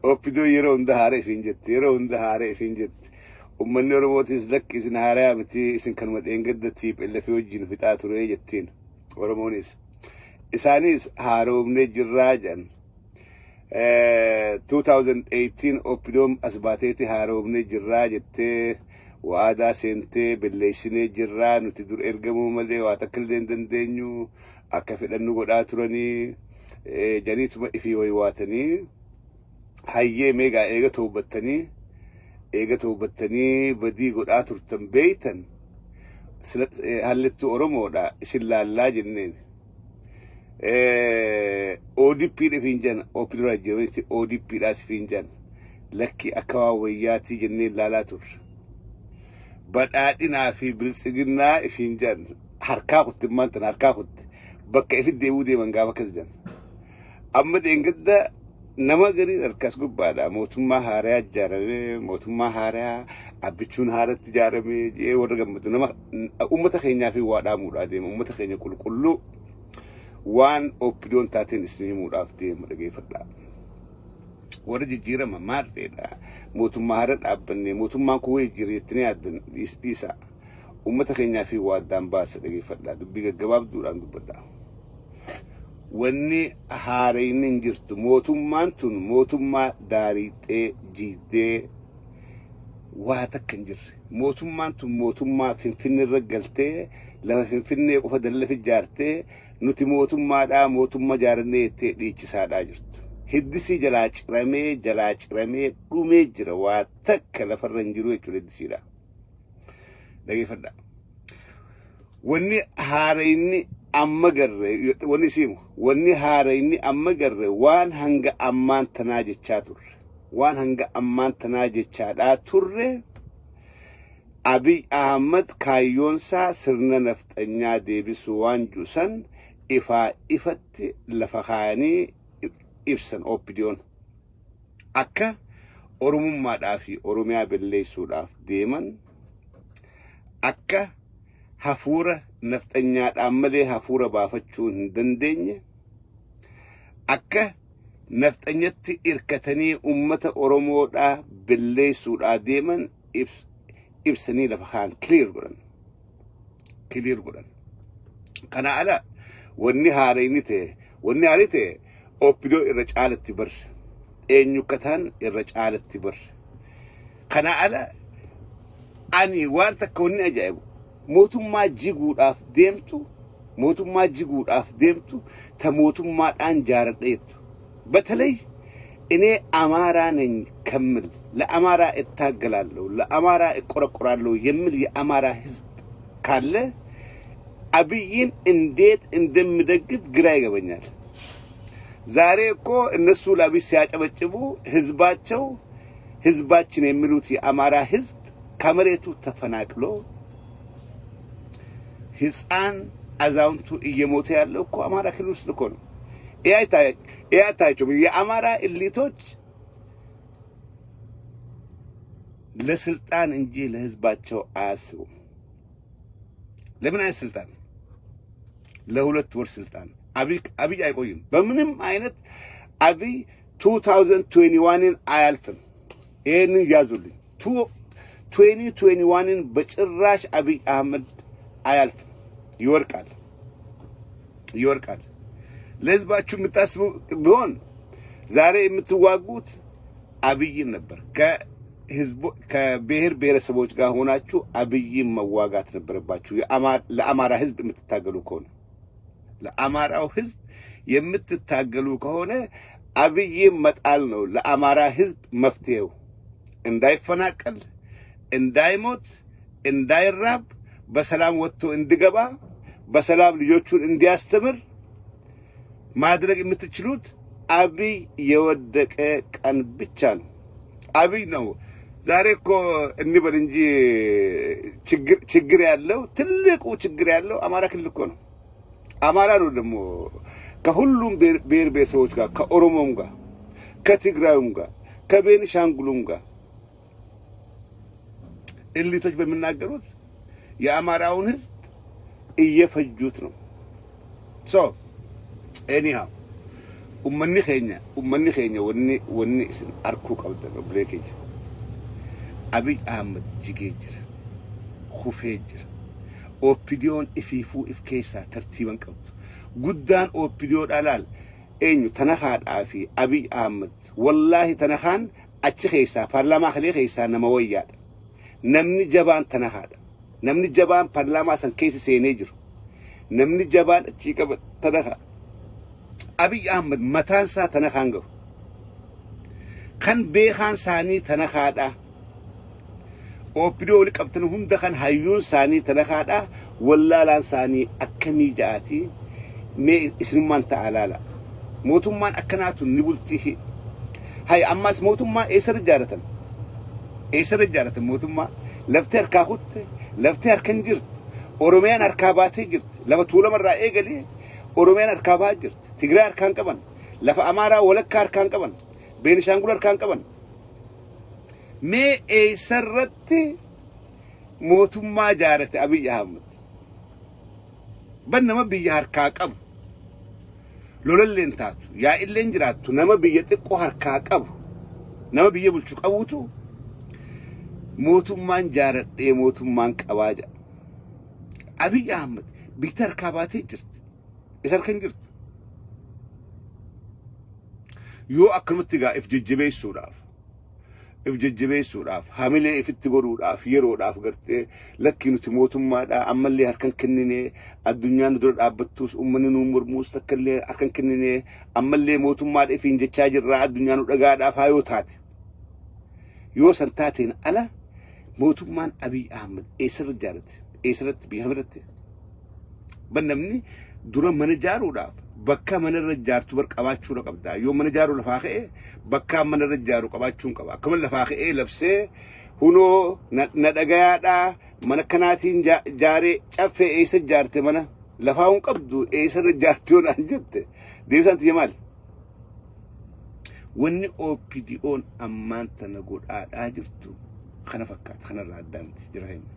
OPDO yeroo hunda haara ifiin jetti. Yeroo hunda haara ifiin jetti. Uummanni Oromootis lakki, isin haaraa miti, isin kanuma dheengadda TPLF wajjin fixaa ture jettiin. Oromoonis. Isaanis haaromnee jirraa jedhan. 2018 OPDOon as baateeti haaromnee jirraa jettee waadaa seentee, belleessinee jirraa, nuti dur ergamuu malee waa takka illee hin dandeenyu, akka fedhannu godhaa turanii janiituma ifii waywaatanii. Hayyee, meegaa eega toobattanii badii godhaa turtan beeytan, hallittuu Oromoodha isin laallaa jenneen. ODP ifiin jan, OPD dura jiranitti ODP dhaas ifiin jan, lakki akka waan wayyaatii jenneen laalaa turre. Badhaadhinaa fi Biltsiginnaa ifiin jan, harkaa kutte, maantan harkaa kutte, bakka ifit deebuu deeman gaafa akkas jan. Amma dheengadda nama gariin harkas gubbaadha. Mootummaa haaraa ijaaramee, mootummaa haaraa abbichuun haaratti ijaaramee jee warra gammadu nama uummata keenyaa fi waa dhaamuudhaa deema. Uummata keenya qulqulluu, waan OPDOn taateen isin himuudhaaf deema, dhageeffadhaa. Warra jijjiirama maarreedha. Mootummaa haara dhaabbanne, mootummaan kun wayii jira jettanii yaaddan dhiisaa. Uummata keenyaa fi waa addaan baasa, dhageeffadhaa. Dubbii gaggabaabduudhaan dubbadhaa. Wanni haarayni hin jirtu. Mootummaan tun mootummaa daariixee jiiddee waa takka hin jirre. Mootummaan tun mootummaa Finfinnee irra galtee, lafa Finfinnee qofa dalla ijaartee, nuti mootummaadhaa mootummaa ijaarannee jettee dhiichisaadhaa jirtu. Hiddisii jalaa ciramee, jalaa ciramee dhumee jira, waa takka lafarra hin jiru jechuudha hiddisiidha. Dhageeffadhaa. Wanni haarayni amma garre, wanni isiimu, wanni haarayni amma garre waan hanga ammaan tanaa jechaa turre. Waan hanga ammaan tanaa jechaadhaa turre, Abiy Ahmad kaayyoonsaa sirna nafxanyaa deebisuu waan juusan ifaa ifatti lafa kaayanii ibsan OPDOn. Akka Oromummaadhaa fi Oromiyaa balleessuudhaaf deeman, akka hafuura nafxanyaadhaan malee hafuura baafachuu hin dandeenye, akka nafxanyatti irkatanii ummata Oromoodhaa balleessuudhaa deeman ibsanii lafa kaan clear godhan. Clear godhan. Kana ala wanni haarayni ta'e, wanni haarii ta'e OPDO irra caalatti barre. Eenyu akka ta'an irra caalatti barre. Kana ala ani waan takka wanni ajaa'ibu, mootummaa jiguudhaaf deemtu, mootummaa jiguudhaaf deemtu ta mootummaadhaan jaaradha jettu. በተለይ እኔ አማራ ነኝ ከምል፣ ለአማራ እታገላለሁ፣ ለአማራ እቆረቆራለሁ የሚል የአማራ ሕዝብ ካለ አብይን እንዴት እንደሚደግፍ ግራ ይገባኛል። ዛሬ እኮ እነሱ ለአብይ ሲያጨበጭቡ ህዝባቸው፣ ህዝባችን የሚሉት የአማራ ህዝብ ከመሬቱ ተፈናቅሎ ህፃን አዛውንቱ እየሞተ ያለው እኮ አማራ ክልል ውስጥ እኮ ነው። ይሄ አይታያቸውም። የአማራ elite ኦች ለስልጣን እንጂ ለህዝባቸው አያስቡም። ለምን አይነት ስልጣን? ለ2 ወር ስልጣን። አብይ አይቆይም። በምንም አይነት አብይ 2021ን አያልፍም። ይህንን ያዙልኝ። 2021ን በጭራሽ አብይ አህመድ አያልፍም። ይወርቃል፣ ይወርቃል። ለህዝባችሁ የምታስቡ ቢሆን ዛሬ የምትዋጉት አብይን ነበር። ከህዝቡ ከብሔር ብሔረሰቦች ጋር ሆናችሁ አብይን መዋጋት ነበረባችሁ። ለአማራ ህዝብ የምትታገሉ ከሆነ፣ ለአማራው ህዝብ የምትታገሉ ከሆነ አብይን መጣል ነው ለአማራ ህዝብ መፍትሄው። እንዳይፈናቀል፣ እንዳይሞት፣ እንዳይራብ፣ በሰላም ወጥቶ እንዲገባ፣ በሰላም ልጆቹን እንዲያስተምር ማድረግ የምትችሉት አብይ የወደቀ ቀን ብቻ ነው። አብይ ነው። ዛሬ እኮ እንበል እንጂ ችግር ያለው፣ ትልቁ ችግር ያለው አማራ ክልል እኮ ነው። አማራ ነው ደግሞ ከሁሉም ብሔር ብሔረሰቦች ጋር፣ ከኦሮሞም ጋር፣ ከትግራዩም ጋር፣ ከቤኒሻንጉሉም ጋር elite ኦች በሚናገሩት የአማራውን ህዝብ እየፈጁት ነው። So anyhow Ummanni keenya wanni isin arkuu qabdan, obbolee keenya, Abiy Ahmad jigee jira, kufee jira. OPDOn ifiifuu if keessaa tartiiban qabdu. Guddaan OPDOdhaa laal eenyu? Tanakaadhaa fi Abiy Ahmad. Wallaahi, Tanakaan achi keessaa, paarlaamaa kalee keessaa nama wayyaadha. Namni jabaan Tanakaadha. Namni jabaan paarlaamaa san keessa seenee jiru, namni jabaan achii qaba Tanakaa. Abiy Ahmad mataan isaa Tanakaan gahu. Kan beekaan isaanii Tanakaadha. OPDO wali qabtan hunda kan hayyuun isaanii Tanakaadha. Wallaalaan isaanii akkamii ja'aati? Mee isinummaan ta'a laala. Mootummaan akkanaatu ni bultii? Hay, ammas mootummaa eessarra ijaarratan? Eessarra ijaarratan mootummaa? Lafti harkaa kutte, lafti harka hin jirtu. Oromiyaan harkaa baatee jirti. Lafa Tuulamarraa eegalee Oromiyaan harkaa bahaa jirti. Tigraay harkaan qaban. Lafa Amaaraa walakkaa harkaan qaban. Beenishaangul harkaan qaban. Mee eessarratti mootummaa ijaarate Abiy Ahmad? Ban nama biyya harkaa qabu. Lolalleen taatu, yaa'illeen jiraattu, nama biyya xiqqoo harkaa qabu, nama biyya bulchu qabuutu mootummaan jaaradhee mootummaan qabaa jedha. Abiy Ahmad biyya harkaa baatee jirti. Isa harka hin jirtu. Yoo akkanumatti egaa if jajjabeessuudhaaf, hamilee ifitti godhuudhaaf, yeroodhaaf gartee lakkii nuti mootummaadha, ammallee harkan kennine, addunyaan nu dura dhaabbattus, uummanni nu mormuus, takkallee harkan kennine, ammallee mootummaadha ifiin jechaa jirra, addunyaa nu dhagaadhaaf haa yoo taate, yoo san taateen ala mootummaan Abiy Ahmed eessarra ijaarate? Eessarratti? Biyya kamirratti? Ban namni dura mana ijaaruudhaaf bakka mana irra ijaartu bar qabaachuudha qabda. Yoo mana ijaaru lafaa ka'e, bakka mana irra ijaaru qabaachuun qaba. Akkuma lafaa ka'ee labsee hunoo na dhagayaadhaa, mana kanaatiin jaaree caffee, eessa ijaarte? Mana lafaa hun qabdu, eessa irra ijaarte yoo naan jette, deebisaan tiyya maali? Wanni OPDO'n ammaan tana godhaadhaa jirtu kana fakkaata, kanarraa addaa miti jira keenya.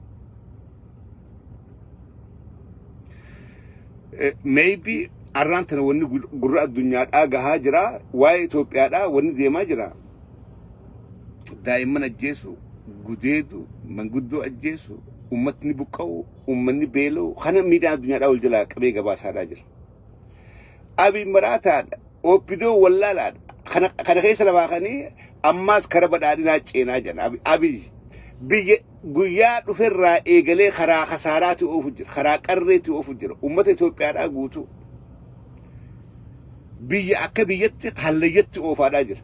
Maybe arraan tana wanni gurra addunyaadhaa gahaa jira, waa'ee Itoophiyaadhaa wanni deemaa jira. Daa'imman ajjeesu, gudeedu, manguddoo ajjeesu, uummatni buqqa'u, uummanni beela'u, kana miidiyaan addunyaadhaa wal jalaa qabee gabaasaadhaa jira. Abiy maraataadha. OPDO wallaalaadha. Kana keessa lafaa kanii ammaas kara badhaadhinaa ceenaa jedhan. Abiy biyya guyyaa dhuferraa eegalee karaa kasaaraati oofu jira. Karaa qarreetti oofu jira. Uummata Itoophiyaadhaa guutuu. Biyya akka biyyatti hallayyatti oofaadhaa jira.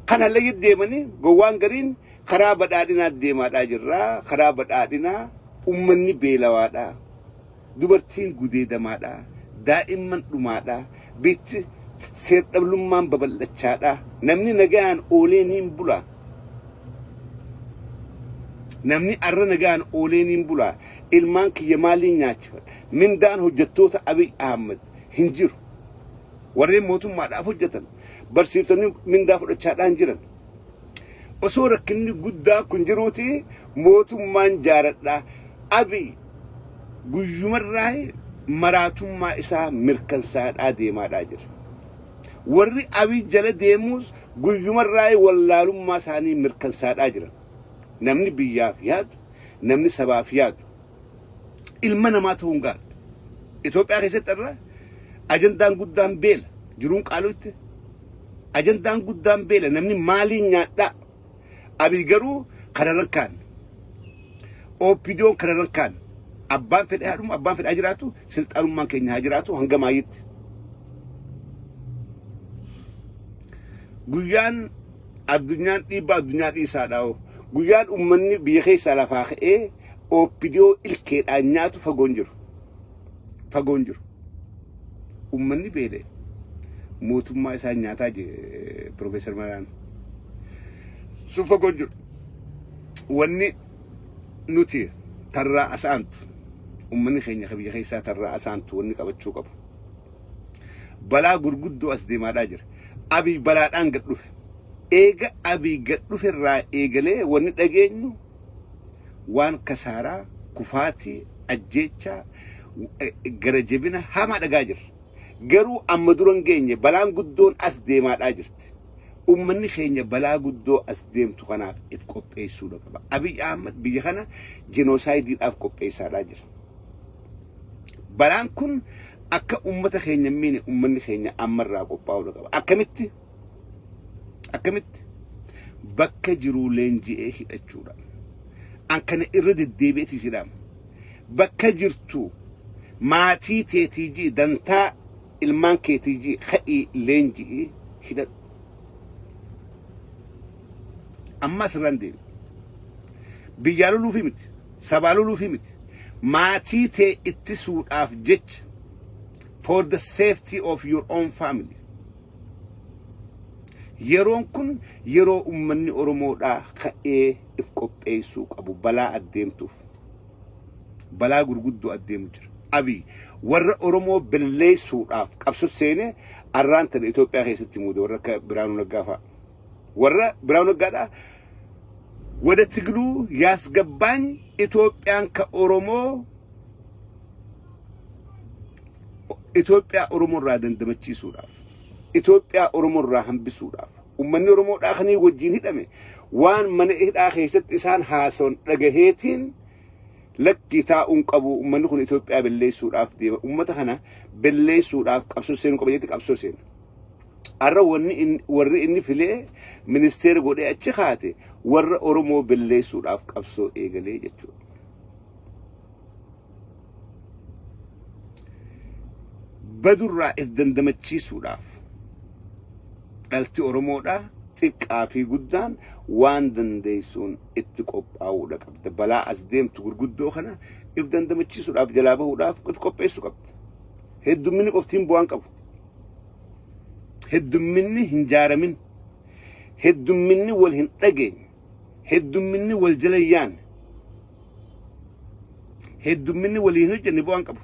Kan hallayyatti deemanii gowwaan gariin karaa badhaadhinaa deemaadhaa jirra. Karaa badhaadhinaa uummanni beelawaadhaa. Dubartiin gudeedamaadha. Daa'imman dhumaadha. Bitti seer-dhablummaan babal'achaadha. Namni nagaan oolee niin bula. Namni arra nagaan oolee niin bula. Ilmaan kiyya maaliin nyaachifadha? Mindaan hojjettoota Abiy Ahmad hin jiru. Warreen mootummaadhaaf hojjetan, barsiiftonni mindaa fudhachaadhaan jiran. Osoo rakkinni guddaa kun jiruuti mootummaan jaaradha. Abiy guyyumarraa maraatummaa isaa mirkansaadhaa deemaadhaa jira. Warri Abiy jala deemuus guyyumarraa wallaalummaa isaanii mirkansaadhaa jiran. Namni biyyaaf yaadu, namni sabaaf yaadu, ilma namaa ta'uun gaariidha. Itoophiyaa keessatti irra ajandaan guddaan beela, jiruun qaaluutti. Ajandaan guddaan beela, namni maaliin nyaadhaa? Abiy garuu kanarran kaanne. OPDO'n kanarran kaanne. Abbaan fedhe haadhumu, abbaan fedhe haa jiraatu, silxaanummaan keenya haa jiraatu hanga maayitti. Guyyaan addunyaan dhiibbaa addunyaa dhiisaadha. Guyyaan uummanni biyya keessaa lafaa ka'ee OPDO ilkeedhaan nyaatu fagoon jiru. Fagoon jiru. Uummanni beela'e mootummaa isaa nyaataa jee Piroofeesar Maraan. Sun fagoon jiru. Wanni nuti tarraa asaantu, uummanni keenya biyya keessaa tarraa asaantu wanni qabachuu qabu. Balaa gurguddoo as deemaadhaa jira. Abiy balaadhaan gad dhufe. Eega Abiy gad dhufe irraa eegalee wanni dhageenyu waan kasaaraa, kufaatii, ajjeechaa, gara jabina hamaa dhagaa jirra. Garuu amma dura hin geenye, balaan guddoon as deemaadhaa jirti. Uummanni keenya balaa guddoo as deemtu kanaaf if qopheessuudha qaba. Abiy Ahmad biyya kana genocide-iidhaaf qopheessaadhaa jira. Balaan kun akka uummata keenya hin miine uummanni keenya ammarraa qophaa'uudha qaba. Akkamitti? Akkamitti? Bakka jiruu leenji'ee hidhachuudha. An kana irra deddeebi'eeti sidhaama. Bakka jirtu maatii teetii jii, dantaa ilmaan keetii jii ka'ii leenji'ii hidhadhu. Ammas irraan deebi. Biyyaa loluufi miti. Sabaa loluufi miti. Maatii tee ittisuudhaaf jecha, for the safety of your own family. Yeroon kun yeroo uummanni Oromoodhaa ka'ee if qopheessuu qabu balaa addeemtuuf. Balaa gurguddoo addeemu jira. Abiy warra Oromoo balleessuudhaaf qabso seenee arraan tana Itoophiyaa keessatti muude warra akka Biraanuu Naggaa fa'a. Warra Biraanuu Naggaadhaa ወደ ትግሉ ያስገባኝ ኢትዮጵያን ከኦሮሞ Itoophiyaa Oromoo irraa dandamachiisuudhaaf, Itoophiyaa Oromoo irraa hambisuudhaaf, uummanni Oromoodhaa kanii wajjin hidhame waan mana hidhaa keessatti isaan haasawan dhagaheetiin lakkii taa'uun qabu, uummanni kun Itoophiyaa balleessuudhaaf deema, uummata kana balleessuudhaaf qabsoo seenuu qaba jetti qabsoo seenu. Har'a wanni warri inni filee ministeera godhee achi kaate warra Oromoo balleessuudhaaf qabsoo eegalee jechuudha. Badurraa if dandamachiisuudhaaf dhalti Oromoodhaa xiqqaa fi guddaan waan dandeessuun itti qophaa'uudha qabda. Balaa as deemtu gurguddoo kana if dandamachiisuudhaaf, jalaa bahuudhaaf if qopheessuu qabda. Heddumminni qoftiin bu'aan qabu. Heddumminni hin jaaramin. Heddumminni wal hin dhageenye. Heddumminni wal jala hin yaanne. Heddumminni walii hin hojjenne bu'aan qabu.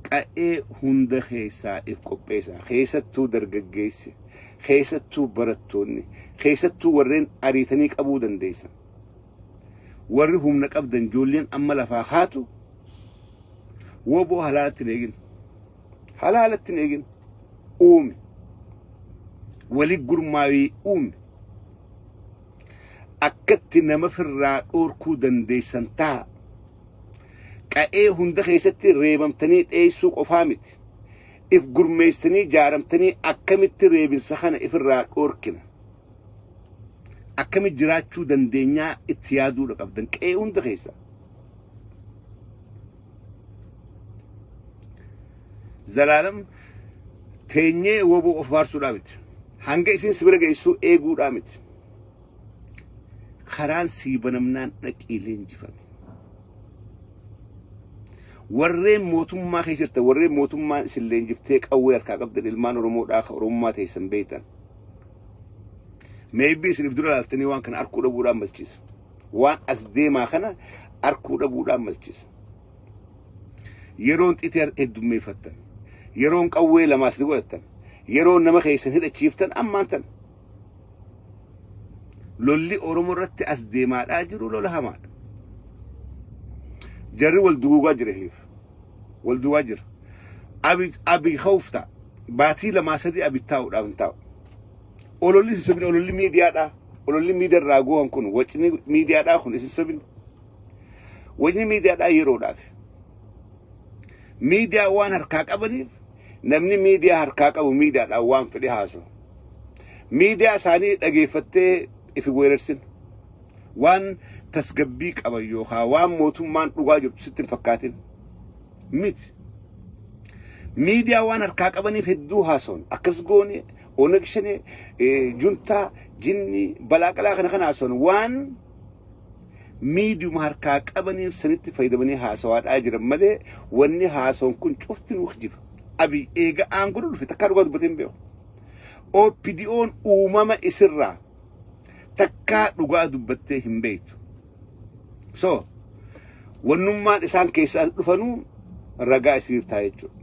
Qa'ee hunda keessaa if qopheessaa. Keessattuu dargaggeessi, keessattuu barattoonni, keessattuu warreen ariitanii qabuu dandeessan. Warri humna qabdan, ijoolleen amma lafaa kaatu, woboo halaalatti hin eegin. Halaalatti hin eegin. Uume. Wali gurmaawii uume. Akkatti nama firraa dhoorkuu dandeessan ta'a. Qa'ee hunda keessatti reebamtanii dheessuu qofaa miti. If gurmeessitanii jaaramtanii akkamitti reebinsa kana ifirraa dhoorkina? Akkamitti jiraachuu dandeenyaa itti yaaduudha qabdan qe'ee hunda keessa. Zalaalam teenyee woboo of faarsuudhaa miti. Hanga isin si bira geessuu eeguudhaa miti. Karaan sii banamnaan dhaqii leenjifame. Warreen mootummaa keessa jirtan, warreen mootummaan isin leenjiftee qawwee harkaa qabdan, ilmaan Oromoodhaa ka Oromummaa teessan beektan. Maybe isiniif dura laaltanii waan kana arkuu dhabuudhaan malchiisa. Waan as deemaa kana arkuu dhabuudhaan malchiisa. Yeroon xitee heddummeeffattan, yeroon qawwee lamaas ni godhattan, yeroon nama keessan hidhachiiftan ammaan tan. Lolli Oromoo irratti as deemaadhaa jiru lola hamaadha. Jarri wal duguugaa jira hiif. Wal duguugaa jira. Abi khawf ta'a. Baatii lamaa sadii abi taa'uudhaaf hin taa'u. Ololli isin sobin, ololli miidiyaadhaa. Ololli miidiyaa irraa goohan kun, wacni miidiyaadhaa kun isin sobin. Wacni miidiyaadhaa yeroodhaaf. Miidiyaa waan harkaa qabaniif, namni miidiyaa harkaa qabu miidiyaadhaan waan fedhe haasa'u. Miidiyaa isaanii dhageeffattee ifi weerarsin. Waan tasgabbii qaban yookaan waan mootummaan dhugaa jirtu sitti hin fakkaatin. Miti. Miidiyaa waan harkaa qabaniif hedduu haasa'an. Akkas goone, Onag Shanee, juntaa, jinni, balaa qalaa kana kana haasa'an, waan miidiyuma harkaa qabaniif sanitti fayyadamanii haasawaadhaa jiran malee wanni haasa'an kun cufti nuuf jiba. Abiy eega aangoo dhufe takkaa dhugaa dubbatee hin beeku. OPDO'n uumama isirraa takkaa dhugaa dubbattee hin beektu. So, wannummaan isaan keessaa dhufanuu ragaa isiniif ta'a jechuudha.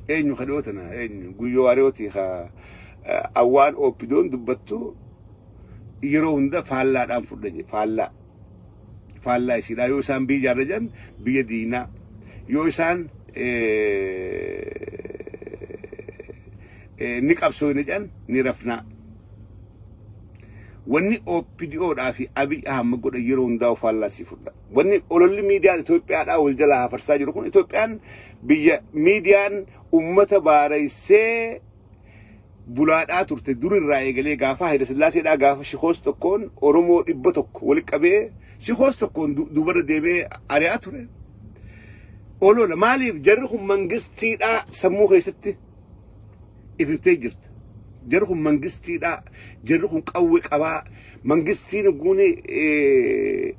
Eenyu ka dhiyoo tana, eenyu, Guyyoo Waariyootii ka awwaan OPDO'n dubbattu yeroo hunda faallaadhaan fudha jedhe, faallaa. Faallaa isiidhaa. Yoo isaan biyya ijaarra jedhan biyya diinaa. Yoo isaan Ni qabsoo ni jedhan ni rafnaa. Wanni OPDOdhaa fi Abiy Ahmad godhan yeroo hundaa faallaa sii fudha. Wanni ololli miidiyaan Itoophiyaadhaa wal jalaa hafarsaa jiru kun, Itoophiyaan biyya miidiyaan ummata baareessee bulaadhaa turte. Durirraa eegalee gaafa Hayila Sillaaseedhaa, gaafa shikoos tokkoon Oromoo 100 walitti qabee shikoos tokkoon duubarra deemee ari'aa ture. Olola maaliif jarri kun mangistiidhaa sammuu keessatti ifimtee jirta. Jarri kun mangistiidhaa, jarri kun qawwee qabaa, mangistiin guuni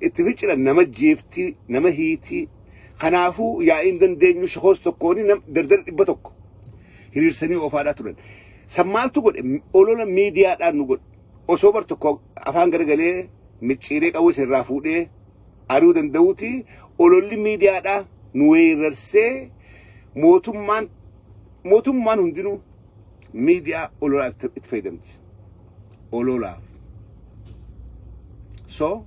itti ficilan nama jeeftii, nama hiitii. Kanaafuu yaa'iin dandeenyu shikoos tokkoon dardara 100 hiriirsanii oofaadhaa turan. San maaltu godhe? Olola miidiyaadhaan nu godhe. Osoo bar tokko afaan garagalee micciiree qawwee irraa fuudhee ari'uu danda'uuti, ololli miidiyaadhaa nu weerarsee. Mootummaan hundinuu miidiyaa ololaaf itti fayyadamti. Ololaaf. So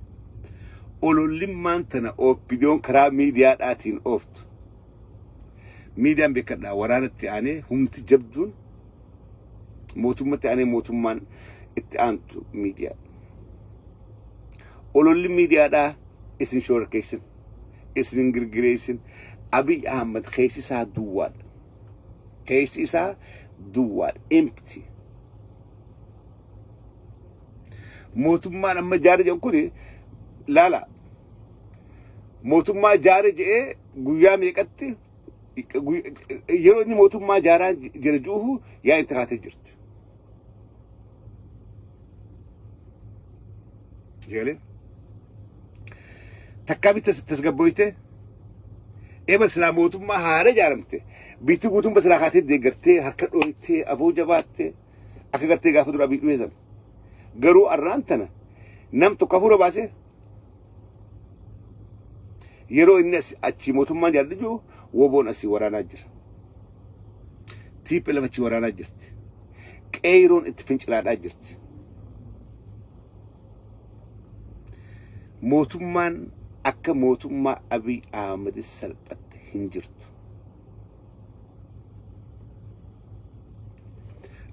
olollimmaan tana OPDOn karaa miidiyaadhaatiin ooftu. Miidiyaan beekadhaa, waraanatti aanee humti jabduun, mootummatti aanee mootummaan itti aantu miidiyaa. Ololli miidiyaadhaa isin shororkeessin, isin girgireessin. Abiy Ahmad keessi isaa duwwaadha. Keessi isaa duwwaadha. Empty. Mootummaan amma jaare jedhu kuni, laala, mootummaa jaare jedhee guyyaa meeqatti, yeroo inni mootummaa jaaraa jira juuhu yaa itti kaatee jirti. Jeelee takkaa bitta tasgabboyte eeba silaa mootummaa haara ijaaramte, biitti guutuun silaa kaatee deeggartee, harka dhooytee, aboo jabaatte, akka gartee gaafa dura Abiy dhufe sana. Garuu arraan tana nam tokko hafuura baasee, yeroo inni achi mootummaan ijaarate jiru, woboon asii waraanaa jira. TPLF achi waraanaa jirti. Qeeyroon itti fincilaadhaa jirti. Mootummaan akka mootummaa Abiy Ahmed salphatte hin jirtu.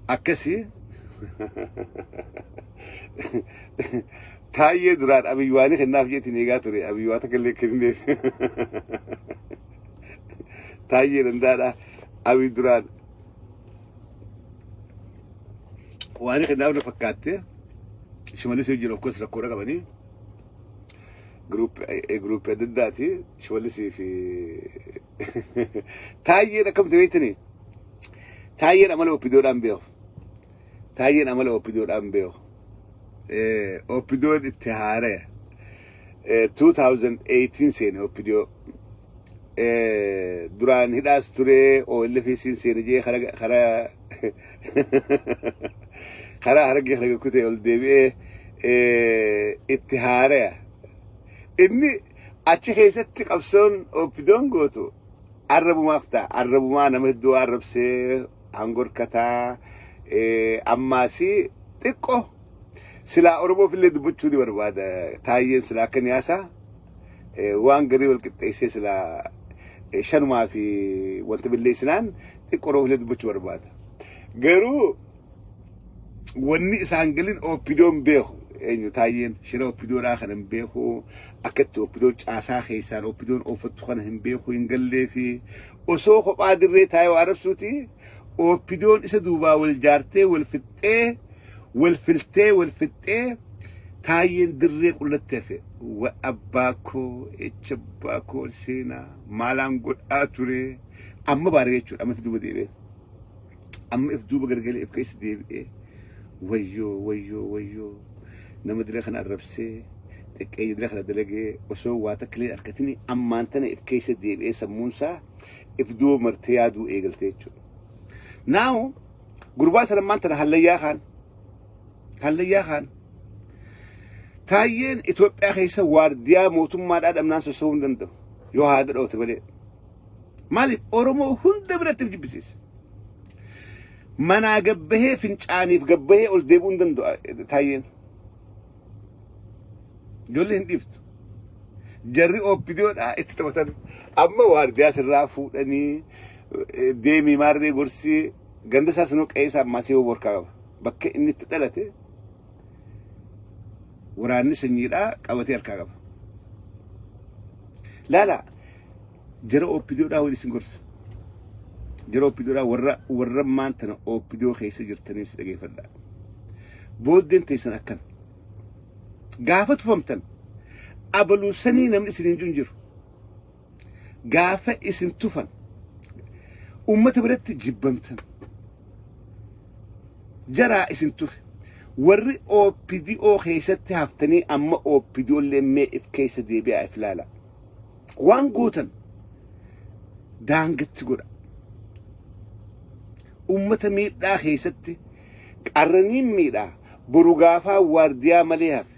Akkasii Taayyee duraan Abiy waanii kennaaf jeetiin eegaa ture. Abiy waa takka illee kenneef. Taayyee danda'aadha. Abiy duraan waanii kennaaf na fakkaatte. Shimallis wajjin of course rakkoodha qabanii. Group adda addaati. Shimallisii fi Taayyeen akkamti beektanii? Taayyeen amala OPDOdhaan beeku. Taayyeen amala OPDOdhaan beeku. OPDOn itti haaraya. 2018 seene OPDO. Duraan hidhaas ture, OLF siin seene jee karaa Harargee kana kutee ol deebi'ee itti haaraya. Inni achi keessatti qabsoon OPDOn gootu arrabumaaf ta'a. Arrabumaa nama hedduu arrabsee hangorkataa, ammaasii xiqqoo silaa Oromoof illee dubbachuu ni barbaada. Taayyeen silaa akka niyaasaa waan garii wal qixxeessee silaa shanumaa fi wanta billeessinaan xiqqoo Oromoof illee dubbachuu barbaada. Garuu wanni isaan galin OPDOn beeku eenyu, Taayyeen shira OPDOdhaa kana hin beeku, akka itti OPDOn caasaa keessaan OPDOn ooffattu kana hin beeku, hin gallee fi osoo kophaa dirree taa'ee waa arrabsuuti, OPDOn isa duubaa wal jaartee, wal fixxee, wal filtee, wal fixxee, Taayyeen dirree qullatti hafe. Wa abbaa koo, echa abbaa koo seenaa maalaan godhaa ture, amma baara jechuudha. Amma duuba deebi'ee, amma if duuba gargalee if keessa deebi'ee, wayyoo, wayyoo, wayyoo, nama dila kana arrabsee xiqqeenya dila kana dalagee osoo waa takka illee harkatini, ammaan tana if keessa deebi'ee sammuunsaa if duuba martee yaaduu eegalte jechuudha. Naamu gurbaa sana ammaan tana hallayyaa kaan hallayyaa kaan. Taayyeen Itoophiyaa keessa waardiyaa mootummaadhaa dhabnaan soso'uu hin danda'u yoo haada dhoote malee. Maaliif? Oromoo hunda biratti jibbisiisa. Manaa gabbahee fincaaniif gabbahee ol deebi'uu hin danda'u taayyeen. Ijoollee hin dhiiftu. Jarri OPDOdha itti taphatan. Amma waardiyaa sirraa fuudhanii deemii maarree gorsii ganda isaa sunuu qe'ee isaa ammaa seewoo borkaa qaba. Bakka inni itti dhalate waraanni sanyiidhaa qabatee harkaa qaba. Laala jara OPDOdhaa wal isin gorsa. Jara OPDOdhaa warra maan tana OPDO keessa jirtaniis dhageeffadhaa. Booddeen teessan akkana. Gaafa tufamtan abaluu sanii namni isin hin jiru. Gaafa isin tufan ummata biratti jibbamtan. Jaraa isin tufe. Warri OPDO keessatti haftanii amma OPDO illee mee if keessa deebi'aa if ilaala. Waan gootan daangatti godha. Ummata miidhaa keessatti qarraniin miidhaa boru gaafaa waardiyaa malee hafe.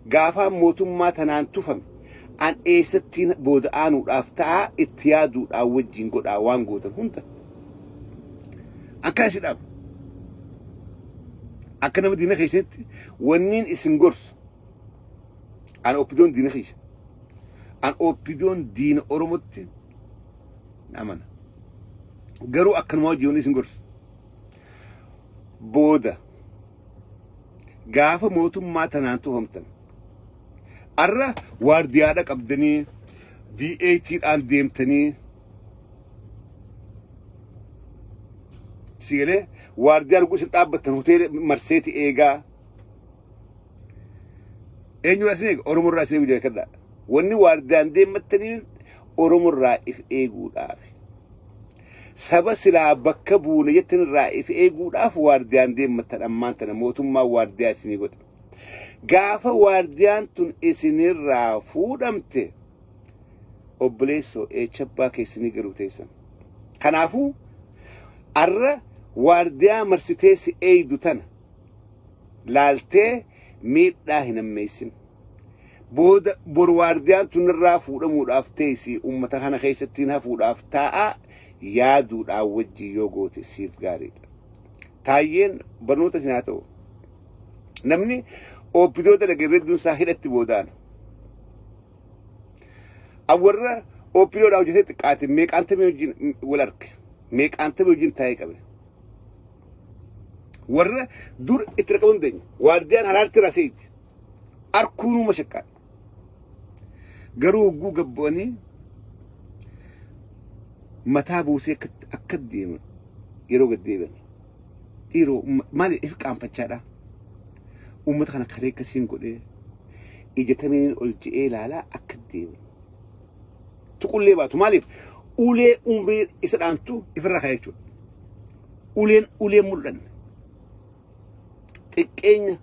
Gaafaa mootummaa tanaan tufame an eessattiin booda aanuudhaaf ta'aa itti yaaduudhaan wajjin godhaa waan gootan hunda. Akka isin dhaabu. Akka nama diina keessatti wanniin isin gorsu. An OPDOn diina keessa. An OPDOn diina Oromootti amana. Garuu akkanuma wajjin wanni isin gorsu. Booda gaafa mootummaa tanaan tufamtan arra waardiyaadha qabdanii V8dhaan deemtanii sigalee waardiyaa arguu isin dhaabbattan hoteela marseeti eegaa eenyurraa isin eega? Oromorraa isin eegu jedha. Wanni waardiyaan deemmattanii Oromorraa if eeguudhaaf, saba silaa bakka buune jettan irraa if eeguudhaaf waardiyaan deemmattan. Ammaan tana mootummaan waardiyaa isinii godhe. Gaafa waardiyaan tun isinirraa fuudhamte, obboleessoo, eechabbaa keessanii garuu teessan. Kanaafuu arra waardiyaa marsitee si eeydu tana laaltee miidhaa hin hammeessin. Booda boru waardiyaan tun irraa fuudhamuudhaaf teessi, uummata kana keessattiin hafuudhaaf taa'a yaaduudhaan wajjin yoo goote siif gaariidha. Taayyeen barnoota isin haa ta'u. Namni OPDO dalage hedduun isaa hidhatti booda'an. Warra OPDOdhaa hojjetee xiqqaate meeqaan tamee wajjin wal arge, meeqaan tamee wajjin taa'ee qabe. Warra dur itti dhaqabuu hin dandeenye. Waardiyaan haraarti raseeti. Arkuunuu mashaqqaadha. Garuu hogguu gabbu'anii mataa buusee akka deeman yeroo gad deebi'an. Dhiiroo, maali if qaanfachaadha. Uummata kana kalee akkasiin godhee ija tamiin ol je'ee ilaalaa akka deeman. Tuqullee baatu maaliif ulee umrii isa dhaantu ifirra kaa'e jechuudha. Uleen ulee mul'anne. Xiqqeenya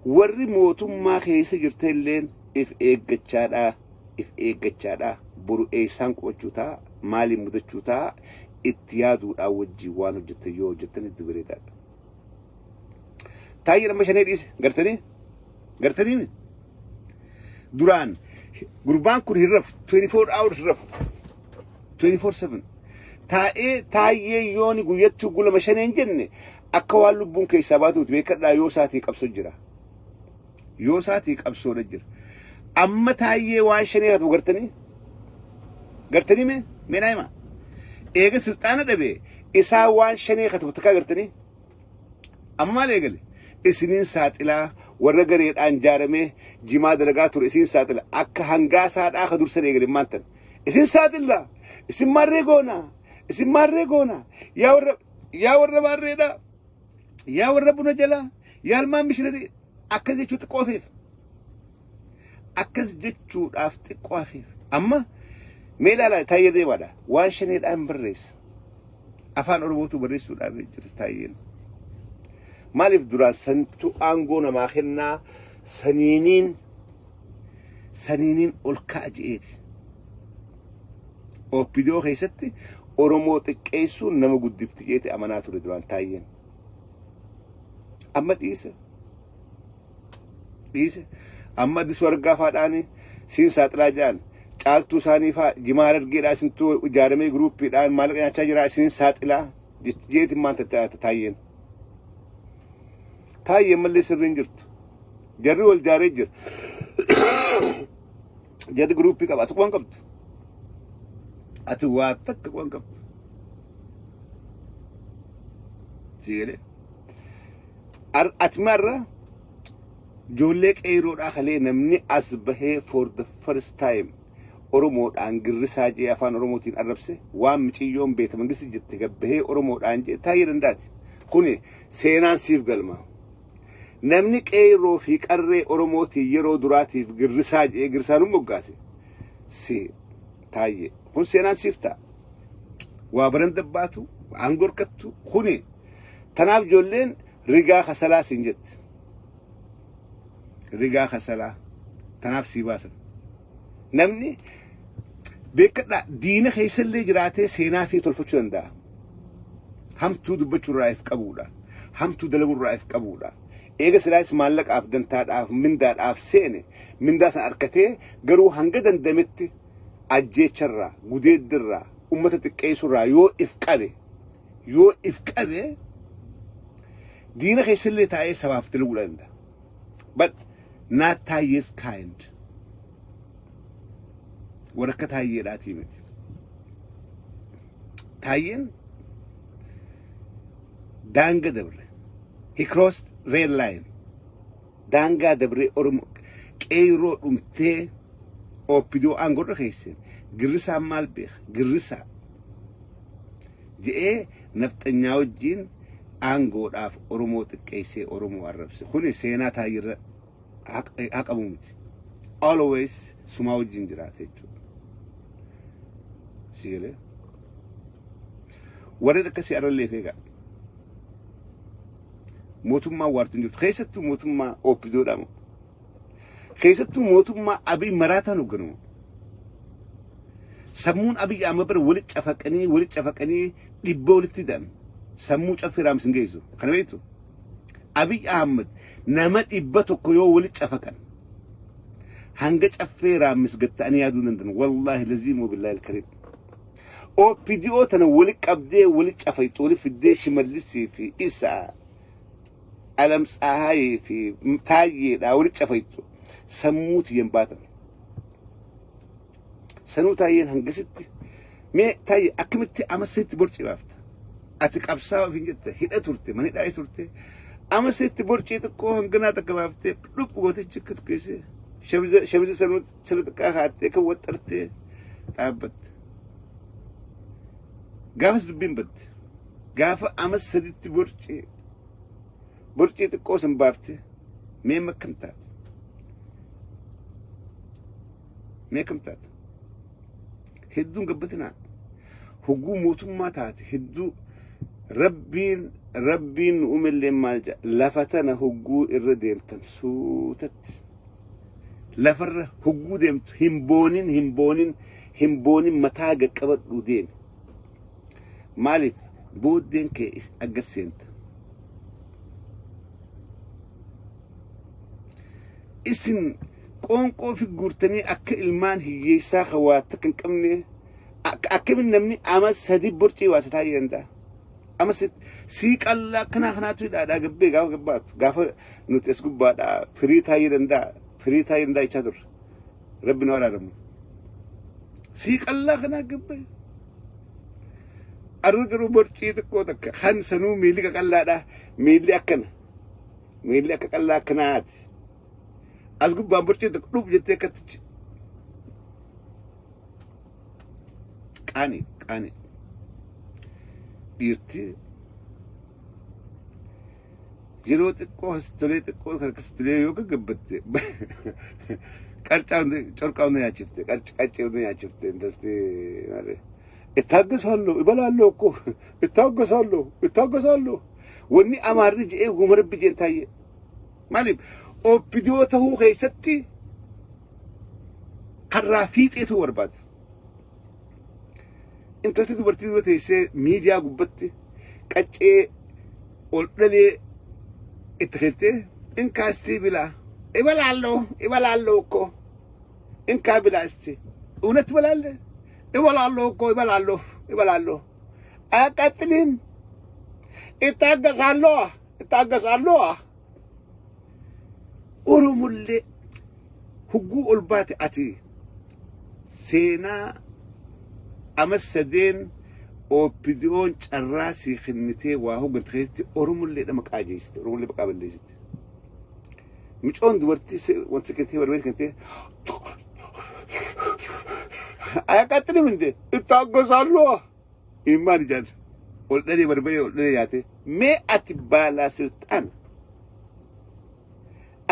warri mootummaa keessa jirta illeen if eeggachaadha, if eeggachaadha. Boru eessaan qubachuu ta'a, maaliin mudachuu ta'a, itti yaaduudhaan wajjin waan hojjettan yoo hojjettan hedduu bareedaadha. Taayyee amma shanee dhiise gartanii gartanii duraan gurbaan kun hin rafu, 24 hours hin rafu, 24/7 taa'ee taayyee yooni guyyatti gulama shaneen jenne akka waan lubbuun keessaa baatuuti beekadhaa. Yoo isaatii qabsoo jira, yoo isaatii qabsoodha jira. Amma taayyee waan shanee hatu gartanii gartanii mee mee naa hima. Eega silxaana dhabe isaa waan shanee hatu takkaa gartanii amma maal eegale? Isiniin saaxilaa warra gareedhaan jaaramee jimaa dalagaa ture isin saaxila. Akka hangaasaadhaa ka dursan eegale maantan isin saaxilla, isin maarree goona, isin maarree goona, yaa warra maarreedha, yaa warra buna jalaa, yaa ilmaan mishinarii. Akkas jechuu xiqqoo hafeef, akkas jechuudhaaf xiqqoo hafeef. Amma mee ilaalaa, taayyee deemaadha waan shaneedhaan barreessa, afaan Oromootu barreessuudhaaf jirti taayyeen. Maaliif duraan santu aangoo namaa kennaa, saniiniin ol ka'a je'eeti. OPDO keessatti Oromoo xiqqeessuun nama guddifti jeeti amanaa ture duraan taayyeen. Amma dhiise. Dhiise. Amma Addisuu Argaa faadhaani siin saaxilaa jedhan, caaltuu isaanii faa jimaa Harargeedhaa isintuu ijaaramee giruuppiidhaan maallaqa nyaachaa jira, isin saaxilaa jeeti maan taayyeen. Taayyeen mallee sirriin jirtu. Jarri wal jaaree jira. Jarri guruuppii qaba. Ati quban qabdu. Ati waa takka quban qabdu. Si galee? Ati marra ijoollee qeeyroodhaa kalee namni as bahee for the first time Oromoodhaan girrisaa jee afaan Oromootiin arrabse waan miciyyoon beeta mangisti jette gabbahee Oromoodhaan jee taa'ee dandaati. Kuni seenaan siif galma. Namni qeeyroo fi qarree Oromootiin yeroo duraatiif girrisaa jee girrisaan moggaase si taayyee. Kun seenaan siif ta'a. Waa baran dabbaatu, aangoo harkattu kuni tanaaf ijoolleen rigaa kasalaa siin jetti. Rigaa kasalaa tanaaf sii baasan. Namni beekadhaa diina keessallee jiraatee seenaa fi tolfachuu danda'a. Hamtuu dubbachuu irraa if qabuudhaan, hamtuu dalaguu irraa if qabuudhaan. Eega silaayis maallaqaaf, dantaadhaaf, mindaadhaaf seene mindaa san harkatee garuu hanga dandametti ajjeecharraa, gudeeddirraa, ummata xiqqeessurraa yoo if qabe yoo if qabe diina keessallee taa'ee sabaaf dalaguu danda'a. But not Taayye's kind. Warra akka Taayyeedhaatii miti. Taayyeen daanga dabre. He crossed red line. Daangaa dabree Oromoo qeerroo dhumtee OPDO aangoo keesseen girrisaan maal beeka girrisaa je'ee nafxanyaa wajjin aangoodhaaf Oromoo xiqqeessee Oromoo arrabse. Kuni seenaa taayyirra haqamu miti. Always sumaa wajjin jiraate jechuudha. Sigalee. Warreen akkasii arrallee feegaa. Mootummaa waartu hin jirtu. Keessattuu mootummaa OPDOdha moo. Keessattuu mootummaa Abiy maraataan hoogganamu. Sammuun Abiy amma bara walitti cafaqanii walitti cafaqanii dhibba walitti hidhan. Sammuu caffee raamsin hin geessu. Kana beektu? Abiy Ahmad nama 100 yoo walitti cafaqan hanga caffee raammis gatta'anii yaaduu danda'an. Wallaahi laziim wabillaahi alkariim. OPDO tana wali qabdee wali cafayxu wali fiddee Shimallisii fi Isaa Alam Tsahaayee fi Taayyeedhaa wali cafayxu sammuu tiyyan baatan. Sanuu Taayyeen hangasitti mee Taayyee akkamitti ama sitti borcii baafta? Ati qabsaa'aa ofiin jette hidha turte mana hidhaa turte ama sitti borcii xiqqoo hanganaa takka baaftee dhuphu gootee chikka keessee shamiza sanuu sirri xiqqaa kaattee kan waxxartee dhaabbatte. Gaafas dubbiin badde. Gaafa ama saditti borcii borcii xiqqoo san baafte mee akkam taate? Mee akkam taate? Hedduun gabbatinaa. Hogguu mootummaa taate hedduu rabbiin rabbiin nu uumellee maal jedha lafa tana hogguu irra deemtan suutatti lafarra hogguu deemtu hin boonin hin boonin hin boonin mataa gaqqabadhuu deemi. Maaliif booddeen kee aggas seenta. Isin qoonqoo fi guurtanii akka ilmaan hiyyeessaa kan waa takka hin qabne akkamiin namni ama sadi borcii waasa taa'ee danda'a. Ama sii qallaa akkanaa kanaatu hidhaadhaa gabbee gaafa gabbaatu gaafa nuti as gubbaadhaa firii taa'ee danda'a firii taa'ee danda'a jechaa turre. Rabbi nu araaramu. Sii qallaa kanaa gabbee. Arra garuu borcii xiqqoo takka kan sanuu miilli qaqallaadha miilli akkana miilli akka qallaa akkanaati. As gubbaan borcii tokko dhub jettee akkatti qaani qaani dhiirti yeroo xiqqoo as tolee xiqqoo kan akkas tolee yoo gagabbatte qarcaa hunda corqaa hunda nyaachifte qaccee hunda nyaachifte intalti malee. Ittaaggasallo ibalaallo እኮ ittaaggasallo ittaaggasallo wanni amaarri je'ee guma rabbi jeen taayyee. Maaliif OPDO tahuu keessatti karraa fiixee ta'uu barbaada. Intalti dubartii dura teessee miidiyaa gubbatti qaccee ol dhalee itti kentee inkaastii bilaa ibalaalloo ibalaalloo እኮ እንካ ብላ እስቲ እውነት ትበላለህ? እበላለሁ እኮ እበላለሁ እበላለሁ። አያቃጥልህም? እታገሳለሁ እታገሳለሁ። Oromollee Hugguu ol baate ati seenaa ama sadeen OPDO'n carraa sii kennitee waa hoggante keessatti Oromollee maqaa jeessite, Oromollee maqaa balleessite. Micoon dubartii wanti kennitee barbaade kennitee አያቃጥልም እንዴ? እታገሳለሁ። ይማን ይጃል ol dhalee barbaree ol dhalee nyaate. Mee ati baalaa silxaana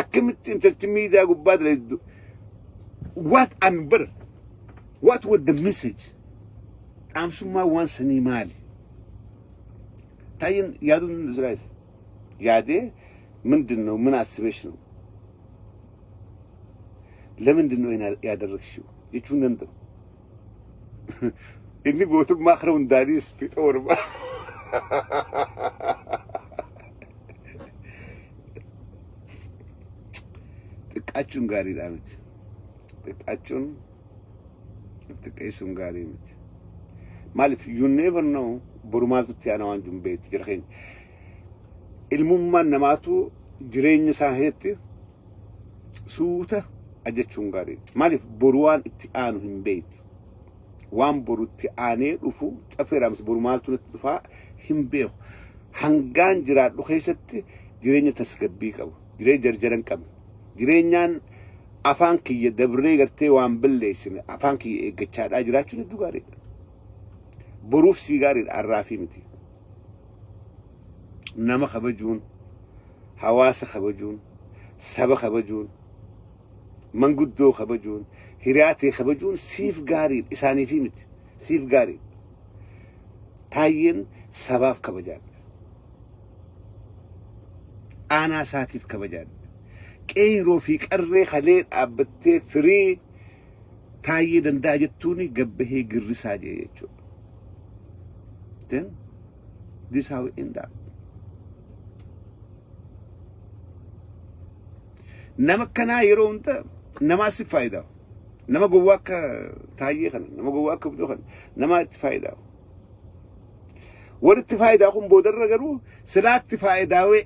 akkamitti intalchi miidiyaa gubbaa dalaydu? What an bar, what was the message? Dhaamsummaa waan sanii maali? Taayin yaaduun danda'u yaadee ምንድን ነው? ምን አስበሽ ነው? ለምንድን ነው ያደረግሽው jechuun danda'u. Inni gootummaa kara hundaanis fixa orma. Xiqqaachuun gaariidha miti. Xiqqaachuun, xiqqeessuun gaarii miti. Maaliif, you never know, boru maaltu itti aana waan jiru beektu jira keenya. Ilmummaan namaatu jireenya isaa keessatti suuta ajachuun gaariidha. Maaliif, boru waan itti aanu hin beektu. Waan boru itti aanee dhufu cafeeraams boru maaltu natti dhufaa hin beeku. Hangaan jiraadhu keessatti jireenya tasgabbii qabu, jireenya jarjara hin qabne, jireenyaan afaan kiyya dabree gartee waan balleessine afaan kiyya eeggachaadhaa jiraachuun hedduu gaariidha. Boruuf sii gaariidha, arraafii miti. Nama kabajuun, hawaasa kabajuun, saba kabajuun, manguddoo kabajuun, hiriyaa ta'e kabajuun siif gaariidha, isaaniifii miti, siif gaariidha. Taayyeen sabaaf kabajaadha. Aanaa isaatiif kabajaadha. Qeyroo fi qarree kalee dhaabbattee firii Taayyee Danda'a jettuuni gabbahee girrisaa jee jechuudha. Then this how we end up. Nama akkanaa yeroo hunda namaa si faayidaa. Nama gowwaa akka Taayyee kana, nama gowwaa akka Abduu kana, namaa itti faayidaa. Warri itti faayidaa kun boodarra garuu silaatti faayidaawee